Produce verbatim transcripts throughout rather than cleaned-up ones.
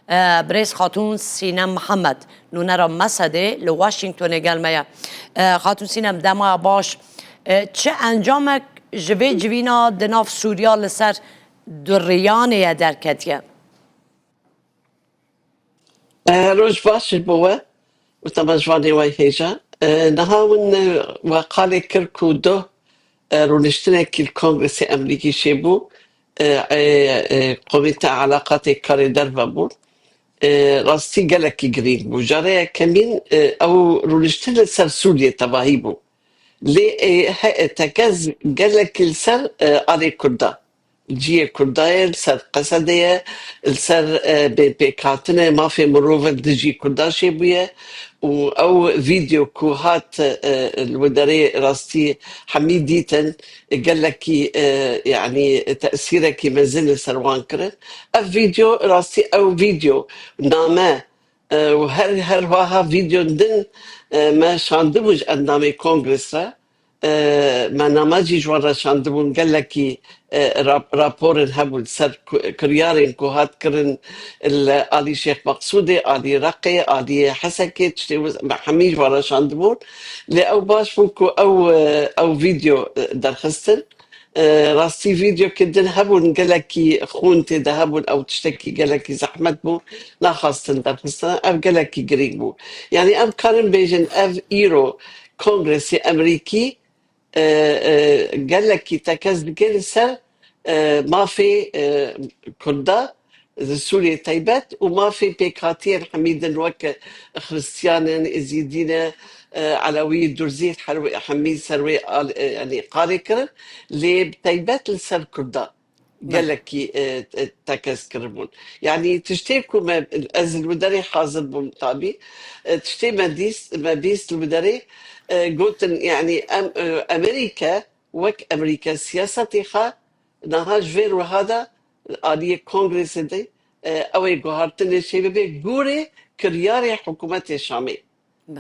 E, birêz Xatûn Sînem Mihemed, nûnera Mesedê li Washingtonê gel me ye. E, Xatûn Sînem, dema baş. E, çi encamek ji vê civîna di nav Sûriya li ser duriyanê ye derketiye? E, roj baş ji bo we û temaşvanê we hêja. E, niha win, e, we qalê kir ku doh, e, rûniştinekî li Kongresê Emerîkî çêbû, e, e, e, Komîte Elaqatê Karê Derve bû. E, rastî gelekî girîng bû. Careya kemîn, e, ew rûniştin li ser Sûriyê tevahî bû. Lê, e, he, e, tekez gelekî li ser, e, alê Kurda. Ciyê Kurda ye, li ser Qesedê ye, li ser, e, bê pêkhatine mafê mirovan dijî Kurda çêbûye û ew vîdeo ku hat, e, li wê derê rastî hemî dîtin, gelekî, e, yanî tesîrekî mezin li ser wan kirin. Ev vîdeo rastî ew vîdeo name, e, û her, her waha vîdeo din, e, me şandibû ji endamê Kongres re. E, me name jî ji wan re şandibûn, gelekî, e, rap-, raporin hebûn ser ku-, kiryarên ku hat kirin li alî Şêx Meqsûdê, alî Reqê, alî Hesekê, tiştê wiz-, me hemî ji wan re şandibûn. Lê ew baş bû ku ew, e, ew vîdeo, e, derxistin. E, rastî vîdeokê din hebûn, gelekî xûn tê de hebûn, ew tiştekî gelekî zehmet bû, naxwastin derxistin. Ev gelekî girîng bû. Yanî em karin bêjin ev îro Kongresê Emerîkî, e, e, gelekî tekez dike li ser, e, mafê, e, Kurda, di Sûriyê taybet û mafê pêkhatiyên hemî din wek Xristiyan in, Êzîdî ne, e, Elewî, Durzî, her wê, hemî ser wê al-, e, yanî qarê kirin. Lê bi taybet li ser Kurda gelekî, e, e, tekez kiribûn. Yanî tiştê ku me, ez li wê derê hazir bûm tabî, e, tiştê me dîst, me bîst li wê derê, e, gotin, yanî em, e, Amerîke wek Amerîke siyasetê xwe niha ji vê ruha de aliyê Kongresê de, e, ew ê guhartinê çê bibe gorê kiryarê hikûmetê Şamê.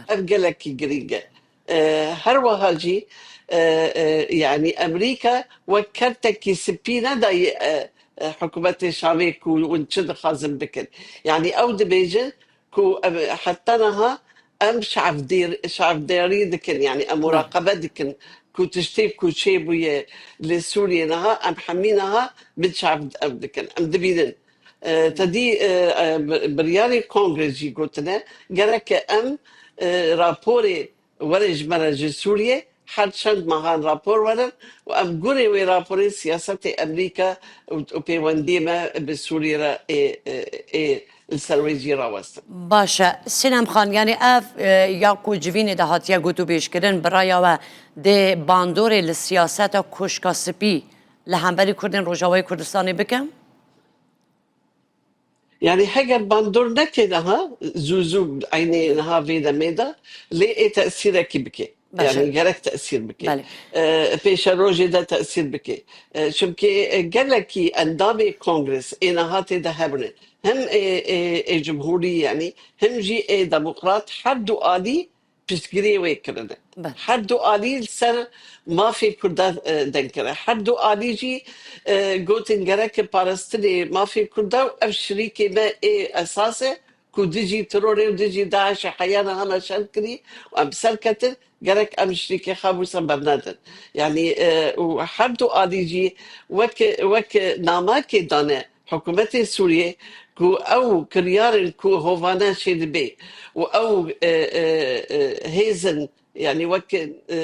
Ev gelekî girîng e. E, her wiha jî, e, e, yanî Amerîka wek kertekî spî nedayê, e, e, hikûmetê Şamê ku hûn çi dixwazin bikin. Yanî ew dibêjin ku em, heta niha em şavdêr-, şavdêrî dikin, yanî em muraqebe dikin ku tiştê ku çêbûye li Sûriyê niha, em hemî niha bin şav ev dikin. Em dibînin. E, te dî, e, e, bi-, biryarê Kongres jî gotine, gereke em, e, raporê were ji me re ji Sûriyê, her çend mehan rapor werin û em gurê wê raporê siyasetê Amerîka û, û pêwendiyê me bi Sûriyê re ê, ê, ê li ser wê jî rawestin. Baş e. Sînem Xan, yanî ev, e, ya ku civînê de hatiye gotûbêjkirin, bi raya we dê bandorê li siyaseta Koşka Spî li hemberî Kurdên Rojavayê Kurdistanê bike? Yanî heger bandor neke niha, zû zû eynê niha vê demê de, lê ê tesîrekî bike. Baş e. Yanî gerek tesîr bike. Belê. E, pêşerojê de tesîr bike. E, çimkî, e, gelekî endamê Kongres ê niha tê de hebûne. Hem ê, ê, ê Cumhurî yanî, hem jî ê Demokrat, her du alî piştgiriyê wê kirine. Belê. Her du alî li ser mafê Kurdan, e, deng kire. Her du alî jî, e, gotin gereke parastinê mafê Kurdan û ev şirîkê me ê esas e ku dijî terorê û dijî DAIŞê heya niha me şer kirî û em bi ser ketin, gerek em şirîkê xwe wisa bernedin. Yanî, e, û her du alî jî wek, wek namakê dane hikûmetê Sûriyê ku ew kiryarên ku hovane çêdibe û ew, e, e, e, hêzin, yanî wek, e, e,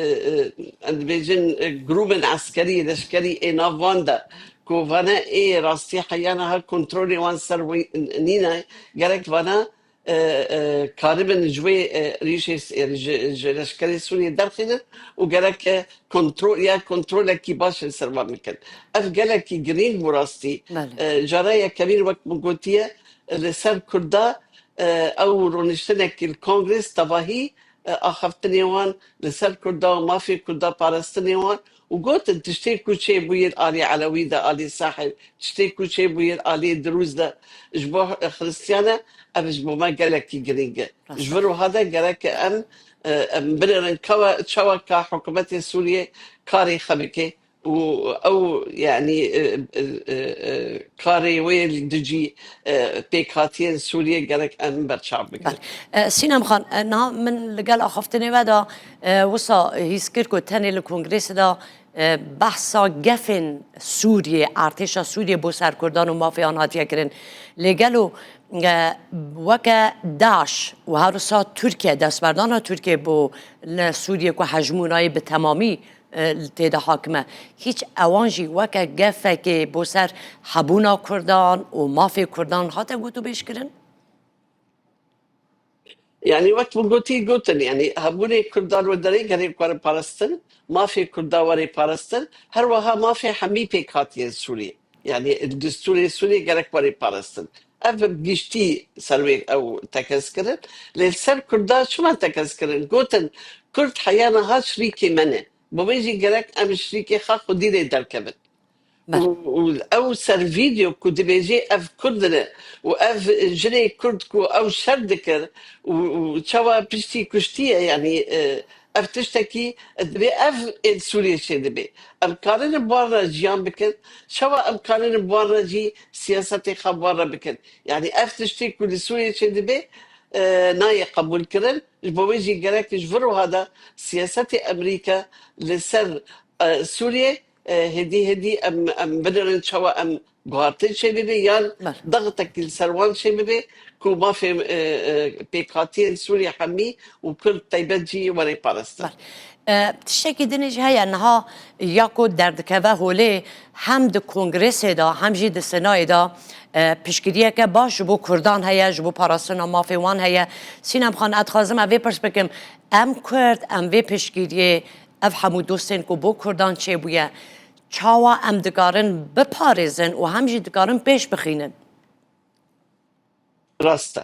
em dibêjin, e, grûmên eskerî, leşkerî ê nav van de ku vane ê rastî heya niha kontrolê wan ser wî nîne, gerek vana, e, e, karibin ji wê, e, rîşê s-, e, ji, ji leşkerê Sûriyê derxînin û gereke kontrol, ya kontrolekî baş li ser wan bikin. Ev gelekî girîng bû rastî. Belê. E, cara yekemîn wek min gotiye, li ser Kurda, e, ew rûniştinekî li Kongres tevahî, e, axaftinê wan li ser Kurda û mafê Kurda parastinê wan û gotin tiştê ku çêbûyê li alî Elewî de, alî Sahil, tiştê ku çêbûyê li alî Dirûz de ji bo Xiristiyane, ev ji bo me gelekî girîng e. Ji vir wiha de gereke em, e, em binêrin kewe, çawa ka hikûmetê Sûriyê karê xwe bike. û ew, yanî, e, e, e, e, karê wê li dijî, e, pêkhatiyên Sûriyê gerek em berçav bikin. Belê. E, Sînem Xan, e, niha min li gel axaftinê we de, e, wisa hîs kir ku tenê li kongresê de, e, behsa gefên Sûriyê, artêşa Sûriyê bo ser Kurdan û mafê wan hatiye kirin. Lê gelo, e, weke DAIŞ û her wisa Tirkiye, destberdana Tirkiye bo li Sûriyê ku hejmûnayê bi temamî e, tê de hakim e. Hîç ewan jî weke gefekê bo ser hebûna Kurdan û mafê Kurdan hate gotûbêjkirin? Yanî wek min gotî, gotin, yanî hebûnê Kurdan wê derê gerek were parastin, mafê Kurda were parastin, her wiha mafê hemî pêkhatiyên Sûriyê. Yanî destûrê Sûriyê gerek were parastin. Ev bi giştî ser wê ew tekez kirin. Lê li ser Kurda çima tekez kirin? Gotin, Kurd heya niha şirîkê me ne. Bi wê jî gerek em şirîkê xwe xwedî lê derkevin. Û, Belê. û ew ser vîdeo ku dibêjê ev Kurd ne û ev jinê Kurd ku ew şer dikir û, û çawa piştî kuştiye, yanî, e, ev tiştekî, e, divê ev ê li Sûriyê çêdibe. Em karin bi wan re jiyan bikin, çawa em karin bi wan re jî siyasetê xwe bi wan re bikin? Yanî ev tiştê ku li Sûriyê çêdibe, e, nayê qebûlkirin. Ji bo wê jî gerek ji vir wiha de siyasetê Amerîka li ser, e, Sûriyê, e, hêdî hêdî em, em binirin çawa em guhartin çêbibe yan Belê. dextekî li ser wan çêbibe ku mafê, e, e, pêkhatiyên Sûriyê hemî û Kurd taybet jî were parastin. Belê. E, tiştekî din jî heye niha ya ku derdikeve holê hem di kongresê de hem jî di senayê de, e, piştgiriyeke baş ji bo Kurdan heye, ji bo parastina mafê wan heye. Sînem Xan, ez dixwazim ez vê pirs bikim, em Kurd, em vê piştgiriyê, ev hemû dostên ku bo Kurdan çêbûye, çawa em dikarin biparêzin û hem jî dikarin pêş bixînin? Rast e.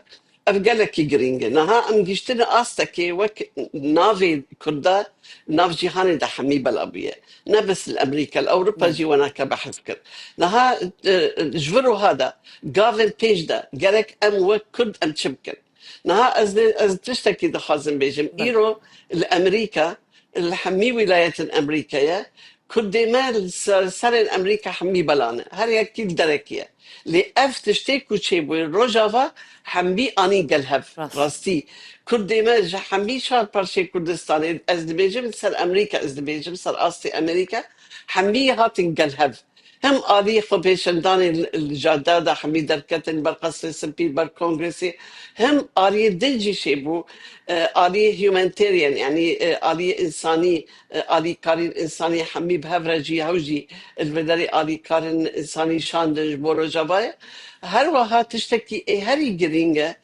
Ev gelekî girîng e. Niha em gihiştine astekê wek navê Kurda nav cîhanê de hemî bela bûye. Ne bes li Amerîka, li Ewropa Hı. jî wenake behs kir. Niha, e, ji vir wiha de gavên pêş de gerek em wek Kurd em çi bikin? Niha ez, ez tiştekî dixwazim bêjim. Hı. Îro li Amerîka, li hemî wîlayetên Amerîkayê, Kurdê me li ser, serên Amerîka hemî bela ne. Her yekî li derekî ye. Lê ev tiştê ku çêbûye Rojava hemî anî gel hev. Rast. Rastî. Kurdê me ji hemî çar parçeyê Kurdistanê, ez dibêjim li ser Amerîka, ez dibêjim ser astê Amerîka, hemî hatin gel hev. Hem alî xwepêşandanê li, li cadde de hemî derketin ber Qesrê Spî, ber Kongresê, hem aliyê din jî çêbû, e, aliyê humanitarian, yanî, e, aliyê însanî, e, alîkarîn însanî hemî bi hev re jî, hew jî li vê derê alîkarên însanî şandin ji bo Rojavayê. Her wiha tiştekî ê herî girîng e,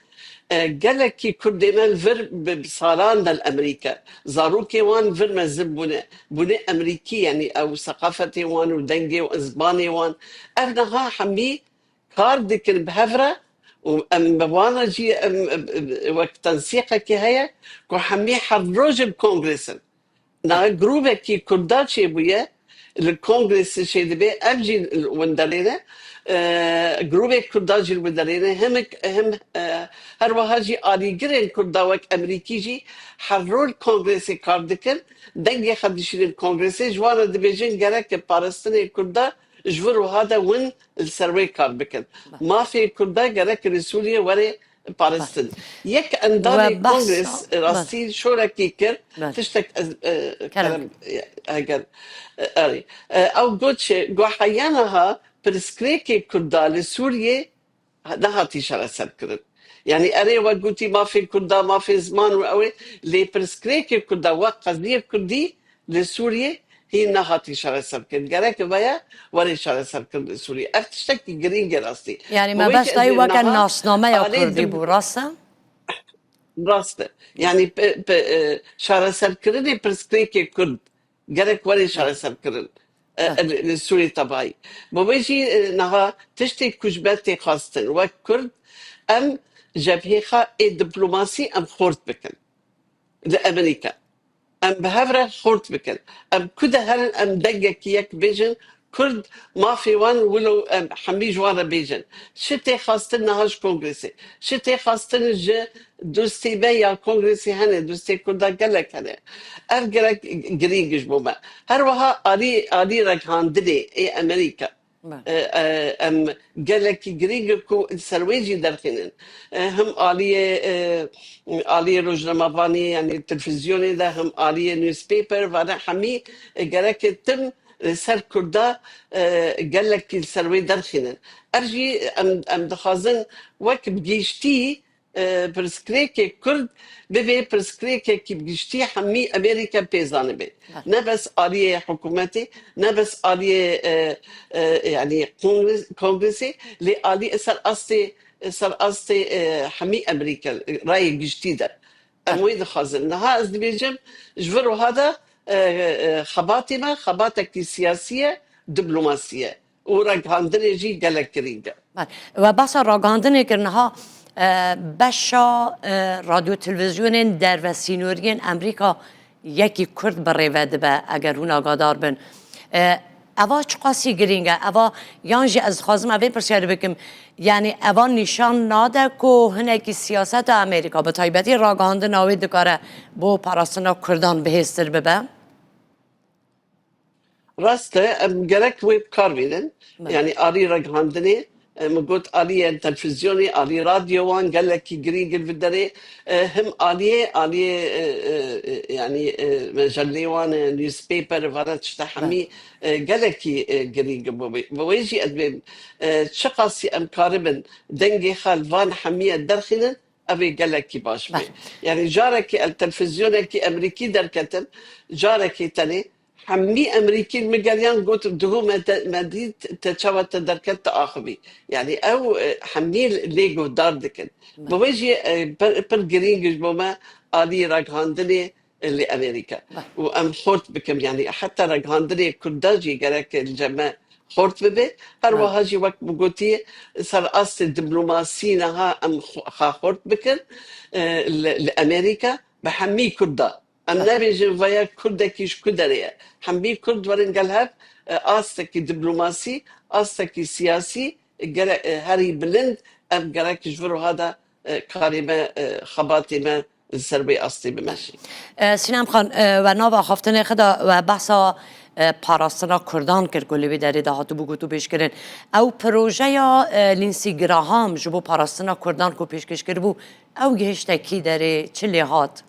e, gelekî Kurdê me li vir bi, bi salan de li Amerîka. Zarokê wan vir mezin bûne. Bûne Amerîkî, yanî ew seqafetê wan û dengê û zimanê wan. Ev niha hemî kar dikin bi hev re û em bi wan re jî em, em, em, wek tensîqekê heye ku hemî her roj bi kongres in. Na grûbekî Kurda çêbûye, li kongresê çêdibe, ev jî li winderê ne. E, grûbê Kurda jî li winderê ne. Him, him, e, her wiha jî alîgirên Kurda wek Amerîkî jî her roj kongresê kar dikin. Dengê xwe dişînin kongresê, ji wan re dibêjin gerek e parastinê Kurda ji vir wiha de win li ser wê kar bikin. Mafê Kurda gerek li Sûriyê were parastin. Yek endamê Kongres rastî şorekî kir, tiştek ez, e, kerem, e, eger, e, erê. E, ew got çi, got heya niha pirsgirêkê Kurda li Sûriyê nehatî çareserkirin. Yanî erê we gotî mafê Kurda, mafê ziman û ew ê, lê pirsgirêkê Kurda wek qeziyê Kurdî li Sûriyê hîn nehatî çareserkirin. Gerek veye were çareserkirin li Sûriyê. Ev tiştekî girîng e rastî. Yanî me behs dayî weke nasnameya Kurdî bû, rast e? Rast e. Yanî pe, pe, e, çareserkirinê pirsgirêkê Kurd gerek were çareserkirin. E, e, li, li Sûriyê tebayî. Bi wê jî, e, niha tiştê ku ji me tê xwestin wek Kurd, em cebhê xwe ê diplomasî em xort bikin. Li Amerîka. Em bi hev re xort bikin. Em ku de herin em dengekî yek bêjin, Kurd mafê wan wilo em hemî ji wan re bêjin. Çi tê xwestin niha ji Kongresê, çi tê xwestin ji dostê me ya Kongresê hene, dostê Kurda gelek hene. Ev gelek girîng ji bo me. Her wiha alî, alî ragihandinê ê Amerîka. Be. E, e, em gelekî girîng ku li ser wê jî derxînin. E, him aliyê, e, aliyê rojnamevanî, yanî televîzyonê de, him aliyê newspaper, vane hemî, e, gerek tim li ser Kurda, e, gelekî li ser wê derxînin. Ev jî em, em dixwazin wek bi giştî e, pirsgirêkê Kurd bibe pirsgirêkekî bi giştî hemî Amerîka pê zanibe. Evet. Ne bes aliyê hikûmetê, ne bes aliyê, e, e, yanî kongres-, kongresê, lê alî ser astê, ser astê, e, hemî Amerîka, rayê giştî de. Em Evet. wê dixwazin. Niha ez dibêjim, ji vir wiha de, e, e, xebatê me, xebatekî siyasî ye, diplomasî ye. Û ragihandinê jî gelek girîng e. Bel, we behsa ragihandinê kir niha, e, beşa, e, radyo televîzyonên derve sînoriyên Amerîka yekî Kurd bi rê ve dibe, eger hûn agadar bin. E, eva çiqasî girîng e? Eva, yan jî ez dixwazim evê pirsyarî bikim, yanî eva nîşan nade ku hinekî siyaseta Amerîka, bi taybetî ragihandina wê dikare bo parastina Kurdan bihêztir bibe? Rast e, em gerek wê bi kar bînin. Belê. Yanî alî ragihandinê, e, min got aliyên televîzyonê, alî radyowan gelekî girîng in vê derê, e, him aliyê, aliyê, e, e, e, yanî, e, mecelê wan, e, newspaper, vana tişta Belê. hemî, e, gelekî, e, girîng in bo wê. Bi wê jî ez dibêm, e, çiqasî em karibin dengê xwe li van hemiye derxînin, ev ê gelekî baş bê. Belê. Yanî carekî el televîzyonekî Amerîkî derketim, carekî tenê hemî Amerîkî min geriyan got, "Duhû me te, me dît, te çawa te derket, te axivî." Yanî ew, e, hemî lê guhdar dikin. Belê. Bi wê jî, e, pir, pir girîng ji bo me alî ragihandinê li Amerîka. Belê. Û em xort bikim, yanî heta ragihandinê Kurda jî gerek li cem me xort bibe. Her Belê. wiha jî wek min gotî, ser astê diplomasî niha em xwe, xwe xort bikin, e, li, li Amerîka bi hemî Kurda. Em Belê. nebêjin veya Kurdekî ji ku derê ye. Hemî Kurd werin gel hev, e, astekî diplomasî, astekî siyasî, gere-, e, herî bilind, em gerek ji vir wiha de, e, karê me, e, xebatê me li ser wê astê bimeşin. E, Sînem Xan, e, we nava axaftinê xwe de we behsa, e, parastina Kurdan kir ku li wê derê de hatibû gotûbêjkirin. Ew projeya, e, Lindsey Graham ji bo parastina Kurdan ku pêşkêş kiribû, ew gihişte kî derê, çi lê hat?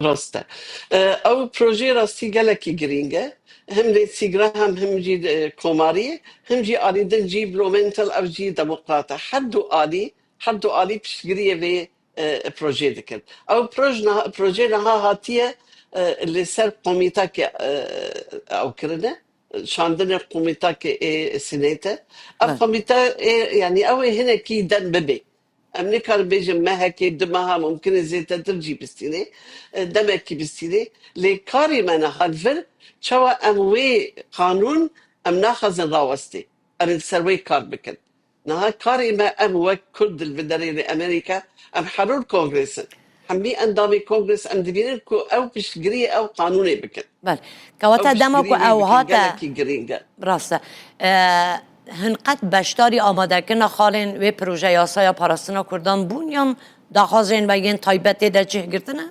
Rast e. E, ew projeyê rastî gelekî girîng e. Him Lindsey Graham, him jî, e, komarî, him jî alî din jî Blumenthal, ev jî demokrat e. Her du alî, her du alî piştgiriyê vê, e, projeyê dikin. Ew proj niha, projeyê niha hatiye, e, li ser komîtakê, e, ew kirine, şandinê komîtakê ê Senate. Ev Evet. komîte ê, yanî ew ê hinekî dem bibe. Em nikarin bêjin mehekê, du meha, mumkin e zêdetir jî bistînê, e, demekî bistînê. Lê karê me niha li vir, çawa em wê qanûn em naxwazin rawestê. Em ê li ser wê kar bikin. Niha karê me em wek Kurd li vê derê li Amerîka, em herûr kongres in. Hemî endamê kongres em dibînin ku ew piştgiriyê ew qanûnê bikin. Belê. Kewata Ew dema ku piştgiriyê ew bikin, hate gelekî girîng e. Rast e. E, hin qet beşdarî amadekirina xalên wê proje yasaya parastina Kurdan bûn yan daxwazên me yên taybet tê de cih girtine?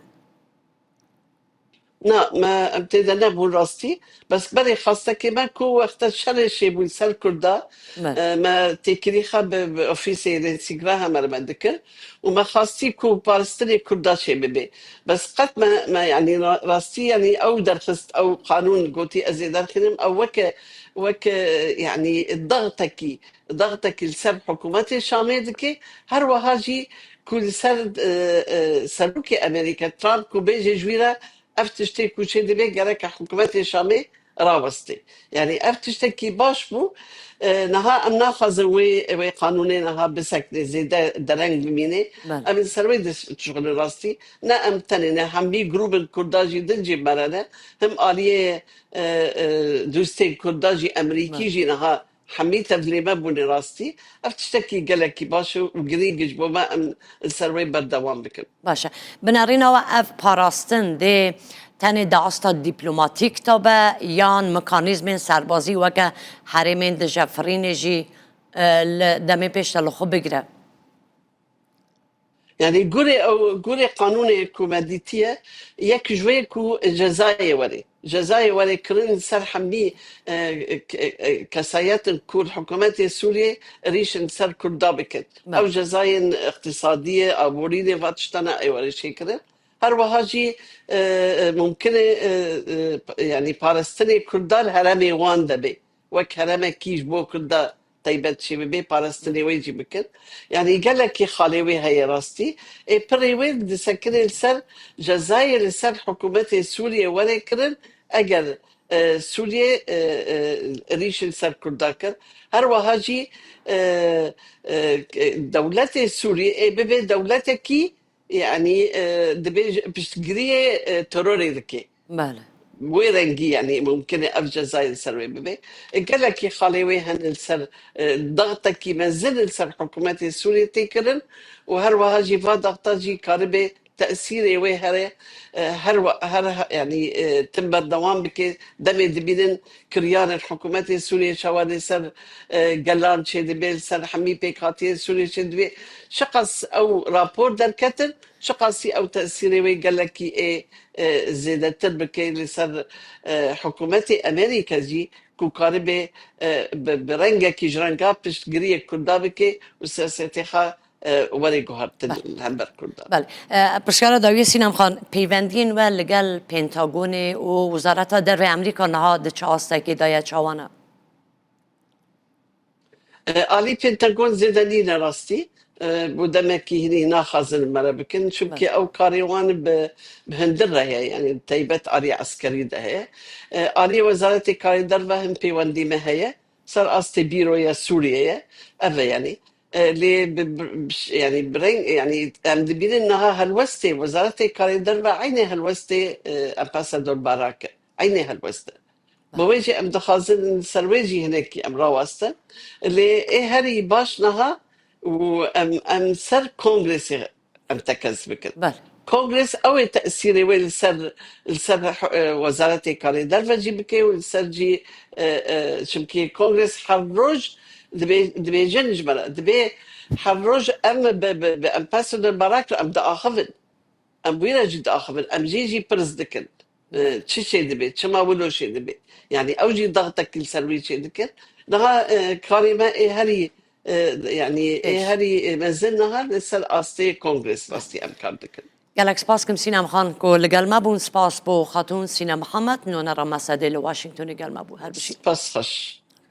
Na, me, em tê de nebûn rastî. Bes berê xastekê me ku wexta şerê çêbû li ser Kurda, Me. e, me têkilî xwe bi, bi ofîsê Lindsey Graham re me dikir û me xwestî ku parastinê Kurda çêbibe. Bes qet me, me, yanî ra-, rastî, yanî ew derxist, ew qanûn gotî ez ê derxînim, ew weke, weke, yanî dextekî, dextekî li ser hikûmetê Şamê dike, her wiha jî ku li ser, e, e, serokê Amerîka Trump ku bêje ji wî re ev tiştê ku çêdibe gereke hikûmetê Şamê rawestê. Yanî ev tiştekî baş bû. E, niha em naxwazin wê, wê qanûnê niha bisekine, zêde dereng bimîne. Belê. Em ê li ser wê dişixulin rastî. Ne em tenê ne, hemî grûbên Kurda jî din jî me re ne. Him aliyê, e, e, dostên Kurda jî, Amerîkî Belê. jî niha hemî tevlê me bûne rastî. Ev tiştekî gelekî baş e û girîng e ji bo me em li ser wê berdewam bikin. Baş e. Binerîna we ev parastin dê Tenê di asta dîplomatîk de be yan mekanîzmên serbazî weke herêmên dijefirînê jî, e, li demê pêş de li xwe bigire? Yani gurê ew, gurê qanûnê ku me dîtiye, yek ji wê ku cezayê were. Cezayê were kirin ser hemî, e, ke-, e, kesayetin ku li hikûmetê Sûriyê rîşin ser Kurda bikin. Be. Ew cezayên iqtisadiyê, aborînê, va tiştana ê were çêkirin. Her wiha jî, e, e, mumkin e, e, e, yani parastinê Kurda li heremê wan de be. Wek heremekî ji bo Kurda taybet çê bibe, parastinê wê jî bikin. Yani gelekî xalê wê heye rastî. Ê pirê wê disekine li ser cezayê li ser hikûmetê Sûriyê were kirin, eger, e, Sûriyê, e, e, rîşin ser Kurda kir. Her wiha jî, e, e, dewletê Sûriyê ê bibe dewletekî, yani, e, dibê ji-, piştgiriyê, e, terorê dike. Bele. Wê rengî, yani, mumkin e ev cezayê li ser wê bibe. E, gelekî xalê wê hene li ser, e, daxtekî mezin li ser hikûmetê Sûriyê tê kirin û her wiha jî va daxta jî karibe tesîrê wê here, e, her wa-, her ha-, yani, e, tim berdewam bike. Demê dibînin kiryarên hikûmetê Sûriyê çawa li ser, e, gelan çêdibe, li ser hemî pêkhatiyên Sûriyê çêdibe. Çiqas ew rapor derketin, çiqasî ew tesîrê wê gelekî ê, e, zêdetir bike li ser, e, hikûmetê Amerîka jî ku karibe, e, bi, bi rengekî ji renga piştgiriyê Kurda bike û siyasetê xwe, e, were guhartin li hember Kurdan. Belê. E, pirsiyara dawiyê Sînem Xan, peywendiyên we li gel Pentagonê û Wezareta Derve Amerîka niha di çi astekê de ye, çawa ne? E, alî Pentagon zêde nîne rastî. E, bo demekî hinî naxwazin me re bikin. Çimkî Belê. Ew karê wan bi, bi hundir re ye. Yani taybet alî eskerî de heye. E, alî Wezaretê Karê Derve hin peywendî me heye. Ser astê bîroya Sûriyeyê. Ev e yani. E, lê bi, bi, bi, yani bi reng, yani em dibînin niha helwestê Wezaretê Karê Derve eynê helwestê, e, Ambasador Barak e. Eynê helwest e. Bi wê jî em dixwazin ser wê jî hinekî em rawestin. Lê ê herî baş niha û em, em ser kongresê em tekez bikin. Belê. Kongres ew ê tesîrê wê li ser, li ser, e, Wezaretê Karê Derve jî bike û li ser jî, e, e, çimkî kongres her roj dibê-, dibêjin ji me re, dibê her roj em bi, bi, bi Ambasador Barak re em diaxivin. Em wî re jî diaxivin. Em jê jî pirs dikin. E, çi çê dibe? Çima wilo çê dibe? Yani ew jî daxtekî li ser wî çê dikir. Niha, e, karê me ê herî, e, yani ê Pêş. herî, e, mezin niha li ser astê kongres rastî em kar dikin. Gelek spas kim Sînem Xan ku li gel me bûn. Spas bo Xatûn Sînem Mihemed, nûnera Mesedê li Washingtonê gel me bû. Her bijî. Spas xweş.